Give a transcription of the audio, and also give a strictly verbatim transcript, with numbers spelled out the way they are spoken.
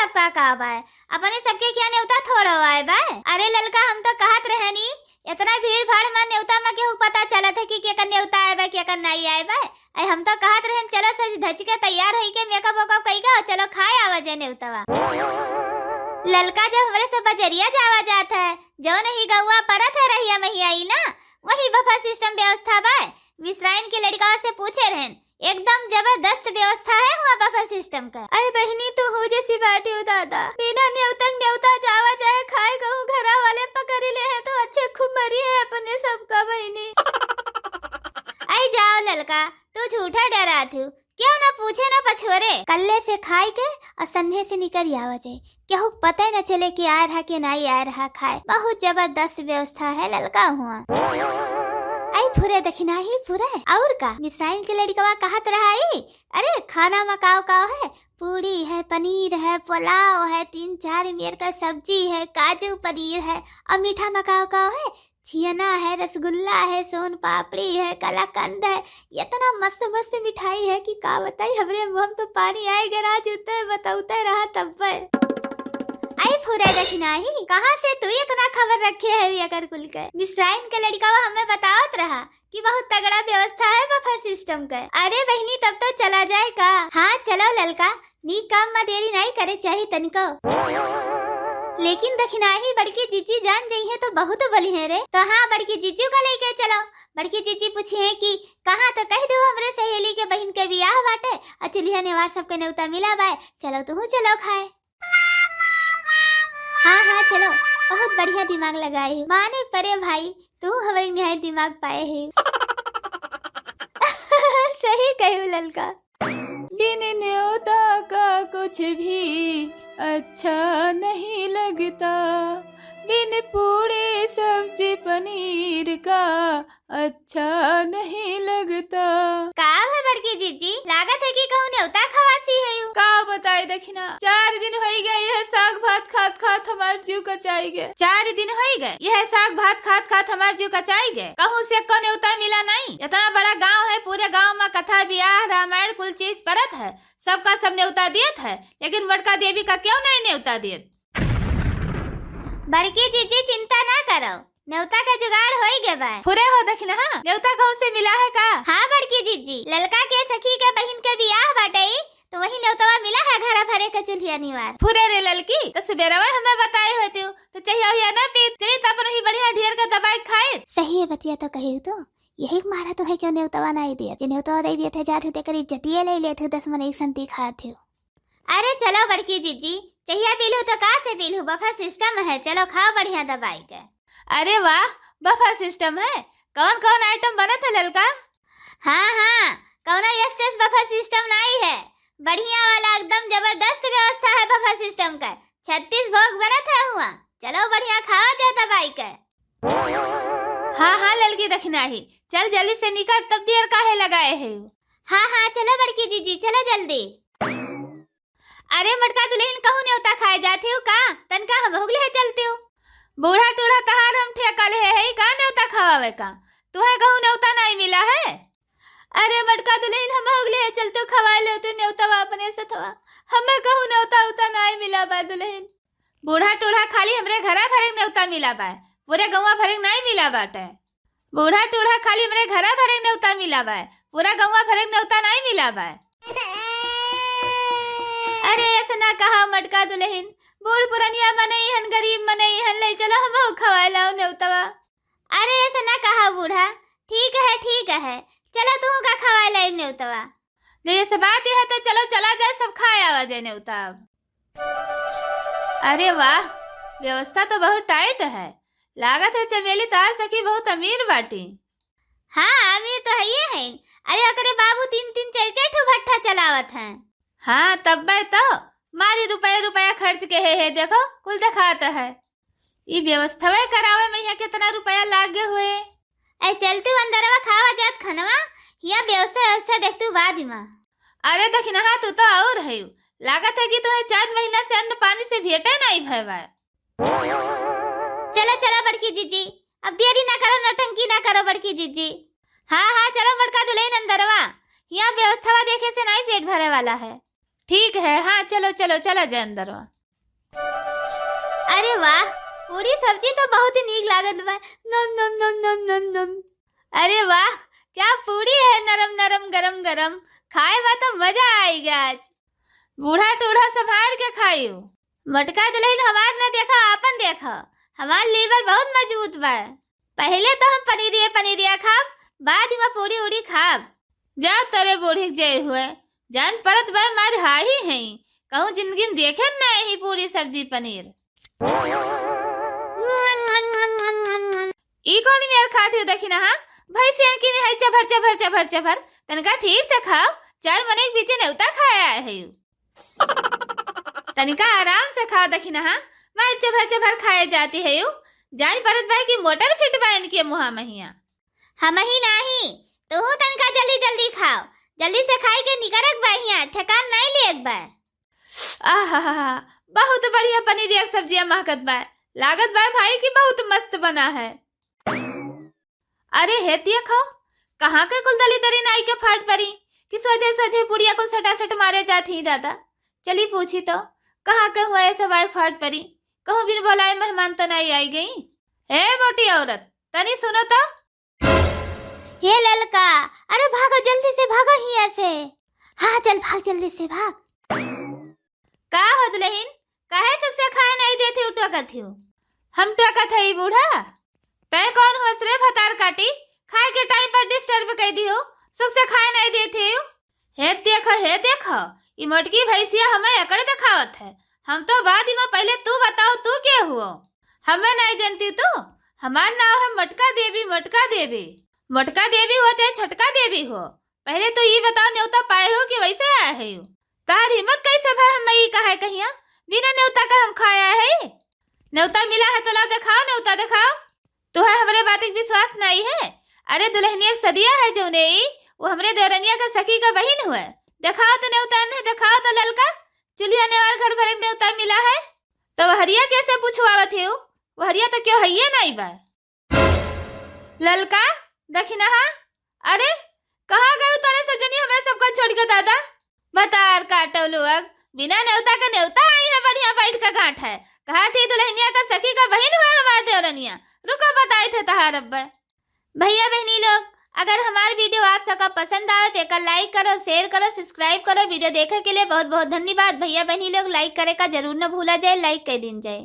सबका का बाय, अपने सबके क्या नेवता थोड़ो आए बाय। अरे ललका, हम तो कहत रहनी, इतना भीड़ भाड़ में नेवता में केहू पता चलत है कि केकर नेवता आए बाय, केकर नाई आए बाय। अरे हम तो कहत रहन, चलो सज धज के तैयार होई के makeup वेकअप कई के, चलो खाए आवा जाए नेवतवा। ललका, जब हमरे सब बजरिया जावा जात है, जौन ही गौवा परत है रहिया महिया ई ना, वही buffet system व्यवस्था बाय। मिश्राइन के लड़िकवा से पूछे रहन, एकदम जबरदस्त व्यवस्था है हुआ buffet system का। अरे बहिनी, तू हो जैसी बाटी हो दादा, बिना नेवतक नेवता जावा जाए खाए कहूँ घरा वाले पकड़ी ले हैं तो अच्छे खूब मरी है अपने सबका बहिनी। आई जाओ ललका, तू झूठा डरात हो, क्यों ना पूछे ना पछोरे। कल्ले से खाए के और संझे से निकल आवा जाए, केहू पता ही ना चले कि आए रहा कि नाई आए रहा खाए। बहुत जबरदस्त व्यवस्था है ललका हुआ। आई फुरे दखिना ही फुरे। और का, मिश्राइन के लड़िकवा कहत रहा ई, अरे खाना में काव काव है, पूड़ी है, पनीर है, पुलाव है, तीन चार मेर का सब्जी है, काजू पनीर है, और मीठा में काव काव है, छियना है, रसगुल्ला है, सोन पापड़ी है, कलाकंद है, इतना मस्त मस्त मिठाई है कि का बताई, हमरे मुँह में तो पानी आए गे, आज उते बतौते रहा तब्बे। आई फुरे दखिनाही, कहाँ से तू इतना खबर रखे है एकर कुल के? मिश्राइन के लड़िकवा हमें बतावत रहा कि बहुत तगड़ा व्यवस्था है buffet system का। अरे बहिनी, तब तो चला जाए का? हाँ, चलो ललका, नीक काम में देरी नाई करे चाही तनिको। लेकिन दखिनाही बड़की जिज्जी जान जइहे तो बहुत बोलिहे रे। तो हाँ, बड़की जिज्जू का लेके चलो। बड़की जिज्जी पूछिहे कि कहाँ, तो कह दो हमरे सहेली के बहिन के बियाह बाटे और चुलिया नेवार सबके नेवता मिला बाय, चलो तुहू चलो खाए। हाँ हाँ चलो, बहुत बढ़िया दिमाग लगाए हो। माने परे भाई, तू हमरे निहाय दिमाग पाए है। सही कहू ललका। बिन न्योता का कुछ भी अच्छा नहीं लगता, बिन पूड़ी सब्जी पनीर का अच्छा नहीं लगता। का है बड़की जिज्जी, लागत है कि कहूँ नेवता खवासी है यू। का बताई दखिना, चार दिन होई गए यह साग भात खात खात हमार जीव कचाई गए। चार दिन होई गए यह साग भात खात खात हमार जीव कचाई गए। कहूँ से को नेवता मिला नहीं। इतना बड़ा गाँव है, पूरे गाँव में कथा बियाह रामायण कुल चीज परत है, सबका सब नेवता दियत है, लेकिन बड़का देवी का क्यों नहीं नेवता दियत? बड़की जिज्जी चिंता ना करो, नेवता का जुगाड़ होई गे बाय। फुरे हो दखिना, हाँ? नेवता कहूँ से मिला है का? हाँ बड़की जिज्जी, ललका के सखी के बहिन के बियाह बाटे, तो वही नेवतवा मिला है घरा भरे के चुलिया निवार। फुरे रे ललकी, तो सुबेरवा हमें बताए होतिउ, तो चहिया उहिया ना पीत, चली तो अपन ही बढ़िया ढेर के दबाई खाए। सही है बतिया तो कही तो, यही मारा तो है क्यों नेवतवा नाई दिया, जे नेवतवा दे दिए थे जात हो तेकर इज्जतिये ले लेत हो, दस मन एक संती खात हो। अरे चलो बड़की जिज्जी, चहिया पीलू तो का से पीलू, buffet system है, चलो खाओ बढ़िया दबाई के। अरे वाह, buffet system है, कौन कौन item बनत है ललका? हाँ हाँ, कौनो यस यस buffet system नाई है, बढ़िया वाला एकदम जबरदस्त व्यवस्था है buffet system का, छत्तीस भोग बनत है हुआ, चलो बढ़िया खाओ जाओ दबाई के। हाँ हाँ ललकी दखिनाही, चल जल्दी से निकल, तब देर काहे लगाए है? हाँ हाँ चलो बड़की जिज्जी, चलो जल्दी। अरे मटका दुलहिन, कहूँ नेवता खाए जात हो का? तनका हमहू के लिहे चलतिउ। बूढ़ा टूढ़ा तहार हम ठेका लिहे है का नेवता खवावे का? तुहे कहूँ नेवता नाई मिला है? अरे मटका दुलहिन, हमहू के लिहे चलतिउ, खवाए लेतिउ नेवतवा अपने सथवा। हमें कहूँ नेवता उता नाई मिला बा दुलहिन। बूढ़ा टूढ़ा खाली हमरे घरा भरे के नेवता मिला बा, पूरे गौवा भरे के नाई मिला बाटे। बूढ़ा टूढ़ा खाली हमरे घरा भरे के नेवता मिला बा, पूरा गौवा भरे के नेवता नाई मिला बा। अरे ऐसे ना कहा मटका दुलहिन, बूढ़ पुरनिया मनई हन, गरीब मनई हन, ले चलो हमहू खवाए लाओ नेवतवा। अरे ऐसे ना कहा बूढ़ा, ठीक है ठीक है, चलो तू का खवाए लाई नेवतवा। जब ये सब बात है तो चलो चला जाए, सब खाए आवा जाए नेवता। अब अरे वाह, व्यवस्था तो बहुत tight है। लागत है चमेली तार सखी बहुत अमीर बाटी। हाँ, अमीर तो हइये हैं। अरे ओकरे बाबू तीन तीन चार चार ठो भट्ठा चलावत हैं। हाँ, तब्बे तो मारी रुपया रुपया खर्च के है, है देखो कुल देखात है। ई व्यवस्थावे करावे में यहाँ कितना रुपया लागे हुए। ऐ चलती अंदरवा खावा जात खनवा, यहाँ व्यवस्था व्यवस्था देखतू बाद में। अरे दखिनहा, तू तो और है, लागत है कि तुम्हें चार महीना से अन्न पानी से भेटे नहीं भय बा। चलो चलो बड़की जिज्जी, अब देरी ना करो, नौटंकी ना करो बड़की जिज्जी। हाँ हाँ चलो बड़का दुलहिन अंदरवा, यहाँ व्यवस्थावा देखे से नहीं पेट भरे वाला है। ठीक है, हाँ चलो चलो चला जाए अंदरवा। अरे वाह, पूरी सब्जी तो बहुत ही नीक लागत बा। नम, नम, नम, नम, नम, नम। अरे वाह, क्या पूरी है, नरम, नरम, गरम, गरम। खाए बा तो मजा आइगा आज। बूढ़ा टूढ़ा संभार के खाइयो। मोटका दुलहिन हमार न देखा, आपन देखा। हमार लीवर बहुत मजबूत बा। पहिले तो हम पनीरिया पनीरिया खाब, बाद में पूरी उड़ी खाब। जा तरे बूढ़ी के जय हुए, जान परत बा मार हाही हैं, कहूँ जिंदगी में देखे ना ही पूरी सब्जी पनीर। ई कौन मेर खात हो दखिनहा? भैंसियन की निहाई चभर चभर चभर चभर, तनिका ठीक से खाओ, चार मने के बीचे नेवता खाए आए है। तनिका आराम से खाओ दखिनहा, मार चभर चभर खाए जाती है यू। जान परत बा कि मोटर फिट बा इनके मुहा महिया। हमही नाही, तोहू तनिका जल्दी जल्दी खाओ, जल्दी से खाई के निकरक बा हियां, ठेकान नहीं लियक बा। आहा, बहुत बढ़िया पनीरिया के सब्जिया महकत बा, लागत बा भाई कि बहुत मस्त बना है। अरे हे देखो, कहाँ के कुल दलिदरिन आई के फाट परी कि सोझे सोझे पुड़िया कुल सटासट मारे जात ही दादा। चली पूछी तो, कहाँ के हुआ ये सब आई फाट परी, कहूँ बिन बोलाए मेहमान तो नहीं आई गई। हे मोटी औरत, तनी सुनो तो। हे ललका, अरे भागो जल्दी से भागो हिया से। हाँ चल भाग जल्दी से भाग। का हो दुलहिन, काहे सुख से खाए नहीं देत ही, टोकत ही? हम टोकत है ई बूढ़ा? तय कौन होस रे भतार काटी, खाए के टाइम पर डिस्टर्ब कर दी हो, सुख से खाए नहीं देत ही। हे देखो, हे देखो, ई मोटकी भैंसिया हमें एकड़ दिखावत है। हम तो बाद में, पहले तू बताओ तू के हुओ? हमें नहीं जानती तू? हमार नाव है मोटका देवी, मोटका देवी। मोटका देवी हो चाहे छोटका देवी हो, पहले तो ई बताओ नेवता पाए हो कि वैसे आए है यू? तहार हिम्मत कैसे भय हम ई कहे कहिया? बिना नेवता का हम खाया है? नेवता मिला है तो लाओ दिखाओ, नेवता दिखाओ। तुहे हमरे बात के विश्वास नहीं है? अरे दुलहनिया के सदिया है जौने ई, वो हमरे देवरनिया के सखी का बहिन हुए। दिखाओ तो नेवता, नहीं दिखाओ तो ललका, चुलिया नेवार घर भरे के नेवता मिला है। तो वहरिया कैसे पूछवावत है? वहरिया तो क्यों हइये नहीं बा। ललका, दखिनहा, अरे कहाँ गए तोरे सब जनी हमें सबका छोड़ के दादा? भतार काटो लोग, बिना नेवता के नेवता आई है, बढ़िया बैठ के गांठ है। कहा थी दुलहनिया का सखी का बहिन हुआ हमार देवरनिया। रुको बताई थे तहार अब्बे। भैया बहनी लोग, अगर हमार वीडियो आप सबका पसंद आवे तो एकर लाइक करो, शेयर करो, सब्सक्राइब करो। वीडियो देखे के लिए बहुत बहुत धन्यवाद। भैया बहनी लोग लाइक करे का जरूर न भूला जाए, लाइक कर दीन जाए।